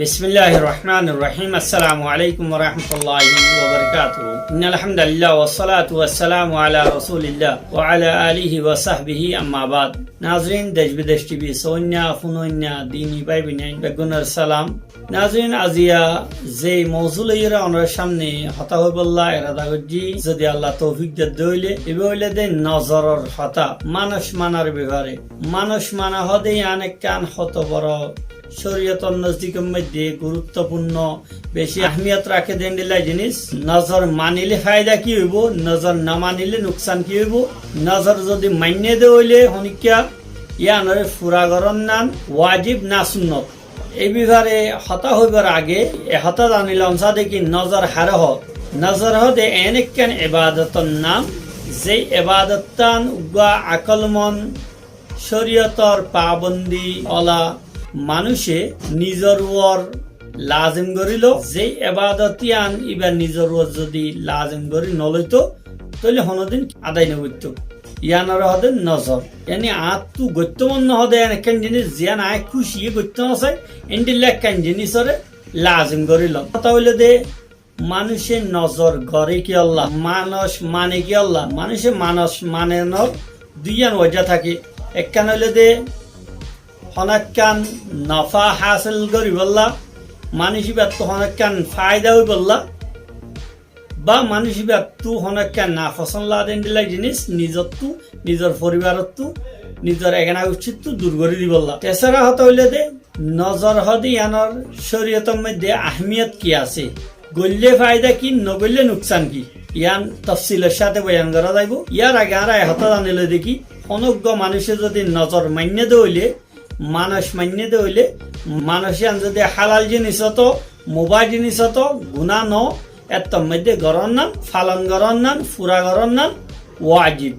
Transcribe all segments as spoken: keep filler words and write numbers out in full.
بسم الله الرحمن الرحيم. السلام عليكم ورحمة الله وبركاته. إن الحمد لله والصلاة والسلام على رسول الله وعلى آله وصحبه، أما بعد. Nazirin, Dec Bidec T V sóinna, fúnoinna, dini bái boinain beggúnor salam. Nazirin, aziya ze mouzu loiyóre onorar sámne hotá hoibólla erada goijjí, zodi Allah toufik der de óile, ibá óilde nozoror hotá, manúc manar befare. Manúc mana hoó de yián ekkán hoto boro córiyotor nozdikor moidde guruttofúnno, beci ahmiyot raké de endilla jinis. Nozor manile faida ki óibo, nozor no manile nuksan ki óibo, nozor zodi mainné de óile honikka, yiánore fura goronnan wajib na sunnot. E befare hotá hoibar age e hotá zani lon sa de ki nozor hare hoó. Nozor hoó de en ekkán ebadotor nam, ze ebadottan uggúa akolmon córiyotor pabondi ola manúce nizor uore lazim gorí lo, ze ebadot yián ibá nizor uore zodi lazim gorí no loito, tóile honodin adai no goittó. Yiánore hoó de nozor. Yáni añáttu goittó mon no hoó de en ekkán jinis, ziyán aññí kúciye goittó no sai, endilla ekkán jinisore lazim gorí lo. Hotá óilde, manúce nozor goré kiyólla, manúc mane kiyólla? Manúce manúc manenor duiyán wojá táke. Ekkán óilde, honó ekkán nofa hásil goríbolla, manúc ibáttu honó ekkán faida óibolla, ba manúc ibáttu honó ekkán nafosón lade endilla jinis nizottú, nizor foribarottú, nizor egana guccittú dur gorí dibolla. Tesara hotá óilde, nozor hoó de yiánor córiyotor moidde ahmiyot ki asé, goille faida ki, no goille nuksan ki, yián tofsilor sáte boyan gorá zaibo. Yar age añára e hotá zani loi de ki, honó uggúa manúce zodi nozor mainné de óile, manúc mainné de óile, manúc yián zodi halal jinis óto, mubah jinis óto, guná no, ettór moidde goronnan, falon goronnan, fura goronnan wajib.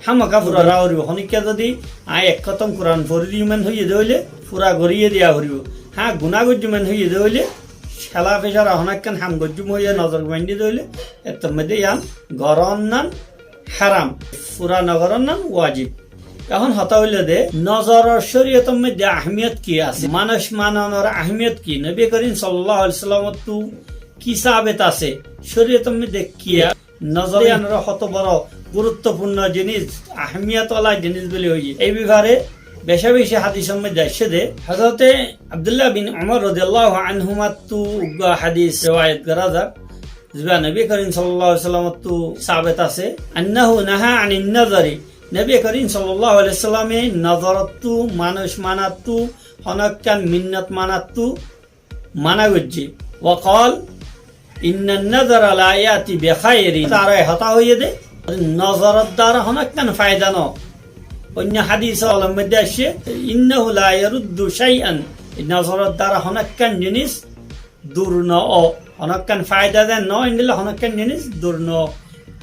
Hámaka fura gora foribo. Honikka zodi aññí ek hótom Kuran fori diyum en hoiyé de óile, fura goríye diya foribo. Há, guná goijjum en hoiyé de óile, céla fecára honó ekkán ham goijjum hoiyé nozor mainné de óile, ettór moidde yián goronnan háram, fura no goronnan wajib. Ehón hotá óilde, nozoror córiyotor moidde ahmiyot ki asé? Manúc manonor ahmiyot ki? Nobi Korim sallallahu alaihi wasallamottu ki sabet asé? Córiyotor moidde ki a-, nozor yiánore hoto boro guruttofúnno jinis, ahmiyot ola jinis buli hoiyé. E befare beca beci hadisor moidde aiccé de, Hozrote Abdullah bin Umar rodiyallahu anhumattu uggúa hadis rewayot gorá za, zibá Nobi Korim sallallahu alaihi wasallamottu sabet asé, أنه نهى عن النذر. Nobi Korim sallallahu alaihi wasallame nozorottú, manúc manattu, honó ekkán minnot manattu mana goijjé. وقال: إن النذر لا يأتي بخير. Tará e hotá hoiyé de, nozoror dara honó ekkán faida no. Oinno hadis ólor moidde aiccé, إنه لا يرد شيئا. Nozoror dara honó ekkán jinis dur no ó, honó ekkán faida de no, endilla honó ekkán jinis dur no ó.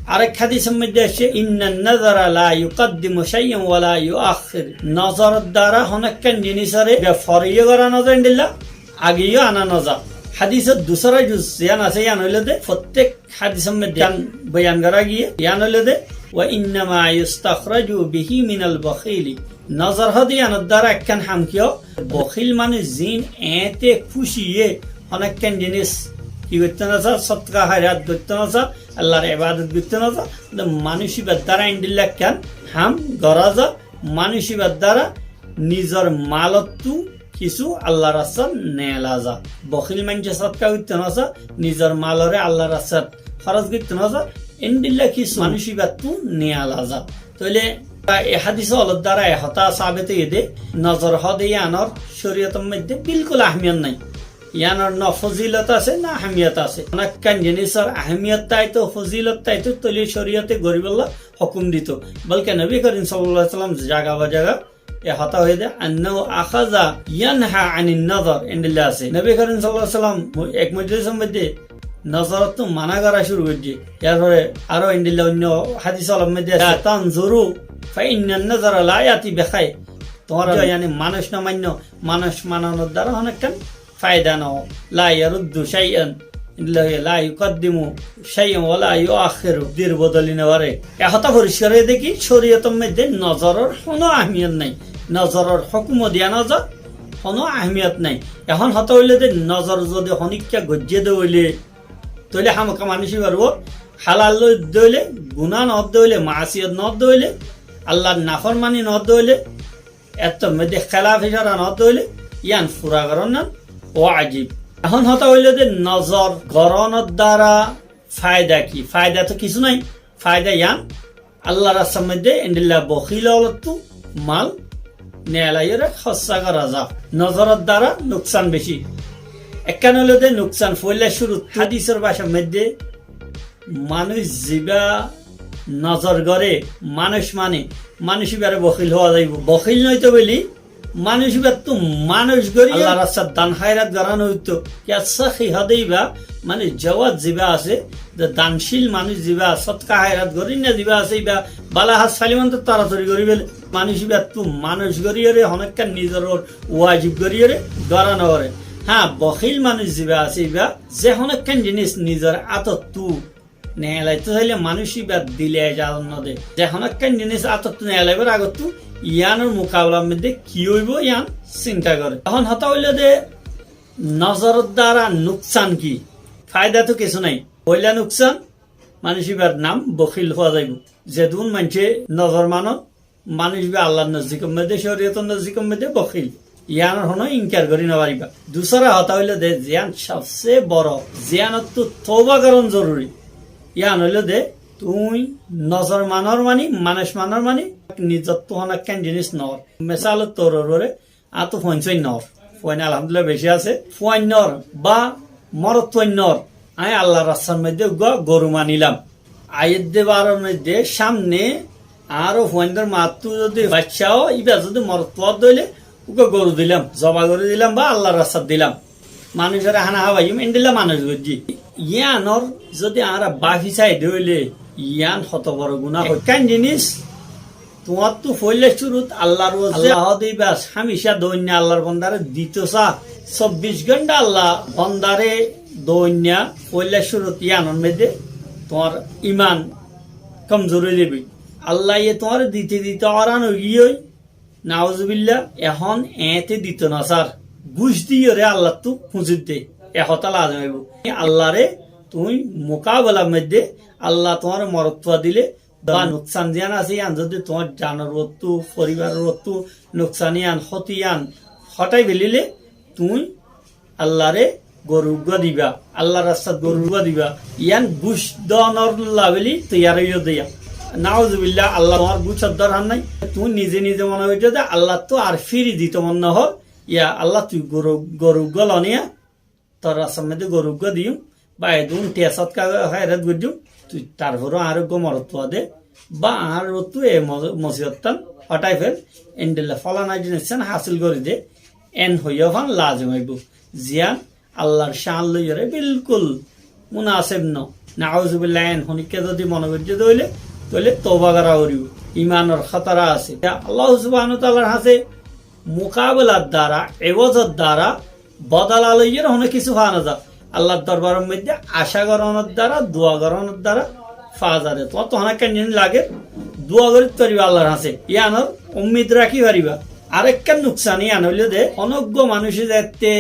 Arek hadisor moidde aiccé, إن النذر لا يقدم شيئا ولا يؤخر. Nozoror dara honó ekkán jinisore be fore yó gora no za, endilla age yó ana no za. Hadisor dusára juz ziyán asé, yián óilde, fottek hadisor moidde yián boyan gora giyé, yián óilde, وإنما يستخرج به من البخيل. Nozor hoó de yiánor dara ekkán ham ki ó, bokhil manúc ziín eéñte kúciye honó ekkán jinis ki goittó no sa, sodka háirat goittó no sa, Allar ebadot goittó no sa, to manúc ibár dara endilla ekkán ham gora za, manúc ibár dara nizor malottú kissú Allar rastat neela za. Bokhil maincé sodka goittó no sa, nizor malore Allar rastat hóros goittó no sa, endilla kissú manúc ibáttu neela za. Tóile e hadis ólor dara e hotá sabet óiye de, nozor hoó de yiánor córiyotor moidde bilkul ahmiyot nai. Yiánor no fozilot asé, no ahmiyot asé. Honó ekkán jinisor ahmiyot táito, fozilot táito, tóile córiyote goríbolla hókum dito. Bolke Nobi Korim sallallahu alaihi wasallam zaga ba zaga e hotá hoiyé de, أنه أخذ ينهى عن النذر, endilla asé. Nobi Korim sallallahu alaihi wasallam mo-, ek mojlisor moidde nozorottú mana gora cúru goijjé. Yar fore aró endilla oinno hadis ólor moidde asé, لا تنذروا فإن النذر لا يأتي بخير. Tuáñra yáni manúc no mainno, manúc manonor dara honó ekkán faida no, لا يرد شيئا, endilla hoiyé, لا يقدم شيئا ولا يؤخر, dir bodoli no goré. E hotá foriskar óiye de ki, córiyotor moidde nozoror honó ahmiyot nai. Nozoror hókum diya no za, honó ahmiyot nái. Ehón hotá óilde nozor zodi honíkka goijjé dé óile, tóile hámaka manúic íbar uore halal no dé óile, guná no dé óile, maásiyot no dé óile, Allar naformani no dé óile, ettór moiddé hélafe córa no dé óile, yían fura gorón nan wajib. Ehón hotá óilde nozor gorónor dara faida ki? Faida to kissú nái. Faida yían Allar rastar moiddé endilla bokíl ókkolottu mal neelaiyóre hóssa gora za. Nozoror dara nuksan beci. Ekkán óilde nuksan foóila cúrut hádisor bácar moiddé manúic zibá nozor goré, manúic mane, manúic íbaré bokíl hoó zaibou. Bokíl noitó bóli manúic íbattú manúic gorí Allar rastat dan háirat gorá noóitto. Kessá ki hodé íba, mane zewat zibá asé, de dancíl manúic zibá, sótka háirat gorí na zibá asé, íba bála ham failé mane toratori gorí féle. Manúic íbattú manúic goríyoré honókkan nizor uore wajib goríyoré gorá noforé. Há, bokíl manúic zibá asé íba, ze honókkan jinis nizor átottú neelaitó sailé manúic íbar dile ezazot no dé. Ze honókkan jinis átottú neelaibar agottú yíanor mukabelar moiddé ki óibou yían sinta goré. Ehón hotá óilde nozoror dara nuksan ki? Faida to kissú nái. Foóila nuksan, manúic íbar nam bokíl hoó zaibou. Zedún maincé nozor manon, manúic íba Allar nozzikor moiddé, córiyotor nozzikor moiddé bokíl. Yíanor honó inkar gorí nofaribá. Dusára hotá óilde ziyán sobse boro, ziyánottú touba gorón zoruri. Yían óilde tuñí nozor manor mani, manúic manor mani, nizottú honókkan jinis noór. Mesalor tour uore, añáttu fuain suain noór. Fuain alhamdulillah beci asé. Fuain noór ba morot fuain noór. Añí Allar rastar moiddé uggúa goru manilam. Aiyédde baror moiddé cámne añáro fuaindor maáttú zodi baiccá ó, íba zodi morot fuar dé óile uggúa goru dilam, zoba gorí dilam ba Allar rastat dilam. Manúicoré hána háwaiyum, endilla manúic goijjí. Yíanor zodi añára báfi sai dé óile, yían hoto boro guná hoó. Ekkán jinis, tuáñttú foóila cúrut Allar uore, Allah hoó de íba hámicá doinna Allar bondaré dito sá. Sobbic gónta Allar bondaré doinna foóila cúrut, yíanor moiddé tuáñr iman komzur ói zaiboi. Allaye tuáñre dito dito óran ói giyói, nauzubillah, ehón eéñte dito nosár. Gúc diyoré Allattú fúñsir dé. E hotá lazim óibou. Allaré tuñí mukabelar moiddé Allah tuáñre morot fua dilé, ba nuksan ziyán asé, yían zodi tuáñr janor uottú, foribaror uottú nuksan yían, hóti yían hótai felilé, tuñí Allaré goru uggúa diba, Allar rastat goru uggúa diba, yían gúc donor labeli toiyar óiyo de yían. Nauzubillah, Allah tuáñr gúcor dorhar nái. Tuñí nize nize mone goijjó de Allattú ar firi dito mon nohór, ya Allah tui goru, goru uggúa loniya, tor rastar moiddé goru uggúa diyum, ba edún tiya sótka háirat goijjum, tui tarfore añáre uggúa morot fua de, ba añár uottú e mo-, mosibot tán hótai fel, endilla fólana jinis tán hásil gorí de, en hoiyó fán lazim óibou. Ziyán Allar cán loiyóre bilkul munaseb no. Nauzubillah, en honíkka zodi mone goijjé de óile, tóile touba gora foribó. Imanor hótara asé. Ya Allah subhanahu wa taalar hañsé mukabelar dara, ewazotor dara, bodola loiyóre honó kissú faa no za. Allar dorbaror moiddé acá gorónor dara, dua gorónor dara faa za de. Tuáñttú honó ekkán jinis lage, dua gorí faribá Allar hañsé. Yíanor ummid rakí faribá. Arekkán nuksan yían óilde, honó uggúa manúice zeéñtte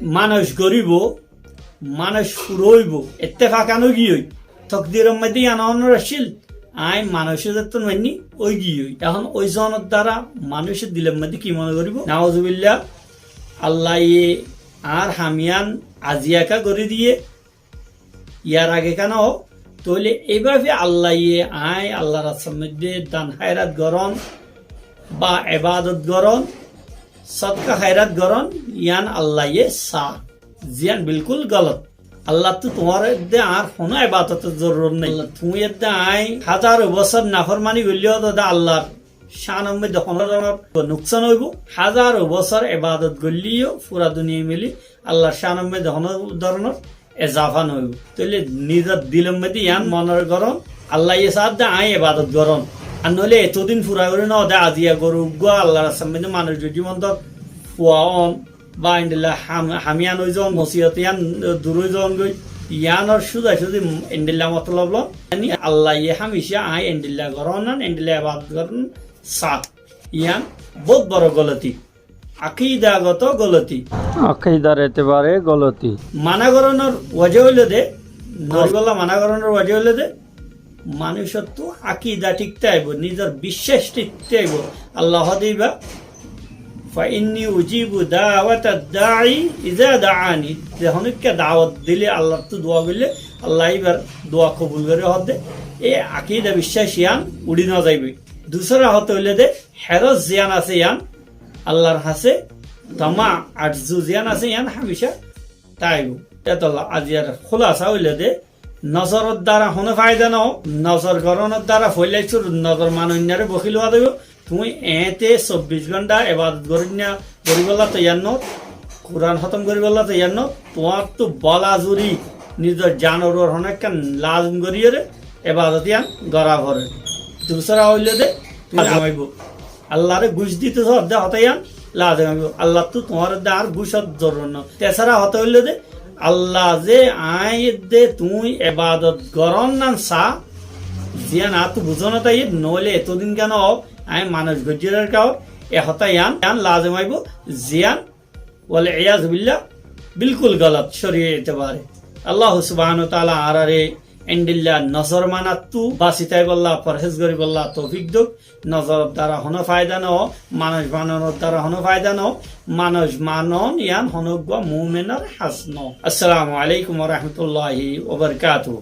manúic goríbou, manúic fura óibou, ettefak ói giyói. Tokdiror moiddé yían ónor accíl, aññí manúic zeéñtton mainní ói giyói. Ehón ói zonor dara manúice dilor moiddé ki mone goríbou? Nauzubillah, Allaye añár ham yían aziya ká gorí diyé, yar age ká no ó, tóile eibáfe Allaye aññí Allar rastar moiddé dan háirat gorón ba ebadot gorón, sótka háirat gorón, yían Allaye saá. Ziyán bilkul golot. Allattú tuáñr edde añár honó ebadotor zorurot nái. Allah, tuñí edde aññí házaro bosór naformani goillé ó de Allar cánor moiddé honó doronor nuksan óibou. Házaro bosór ebadot goillé yó fura duniyai mili Allar cánor moiddé honó doronor ezafa no óibou. Tóile nizor dilor moiddé yían mone gorón, Allaye saá de aññí ebadot gorón. Ar noóile etodin fura gorí no de aziya goru uggúa Allar rastar moiddé manúic goijjí montor fua óon, ba endilla ham, ham yían ói zoon, mosibot yían dur ói zoon goi, yíanor cúza cúzi endilla motolob loón. Yáni Allaye hámicá aññí endilla gorón, endilla ebadot gorón saá. Yían bout boro goloti. Akídagoto goloti. Akídar etebare goloti. Mana gorónor wajá óilde, goríbolla mana gorónor wajá óilde, manúicottú akída thík táibo, nizor biccác thík táibo. Allah hoóde íba, "Fa inni ujibu da'watad da'i iza da'ani." Ze honókka dawot dile, Allattú dua goille, Allah íbar dua kobul goré hoóde, e akída biccác yián uçí nozaiboi. Dusára hotá óilde, héros ziyán asé yián, Allar hañsé tamá, arzu ziyán asé yián hámicá táibo. Etolla aziyar kúlasa óilde, nozoror dara honó faida no, nozor gorónor dara foila cúrut nozor manoinnaré bokíl ówa zaibo. Tuñí eéñte sobbic gónta ebadot goróinna goríbolla toiyar no, Kuran hótom goríbolla toiyar no, tuáñrtú bola zuri nizor janor uore honó ekkán lazem goríyore ebadot yián gorá foré. Dusára óilde, tuñí lazem óibo. Allaré gúc dito sódde hotá yián lazem óibo. Allattú tuáñre de añár gúcor zorurot no. Tesára hotá óilde, Allah ze aññí edde tuñí ebadot gorónnan saá, ziyán añáttu buzónot aiyé, noóile etodin kiyá no ó, aññí manúic goijjírar kaó, e hotá yián, yián lazem óibo, ziyán wal iyazu billah, bilkul golot córiya etebare. Allah subhanahu wa taala añáráre endilla nozor manattú basi táibolla, forhéz goríbolla toufik douk. Nozoror dara honó faida no, manúic manonor dara honó faida no, manúic manon yián honóggua mumenor ham no. Assalamu alaikum wa rahmatullahi wa barakatuhu.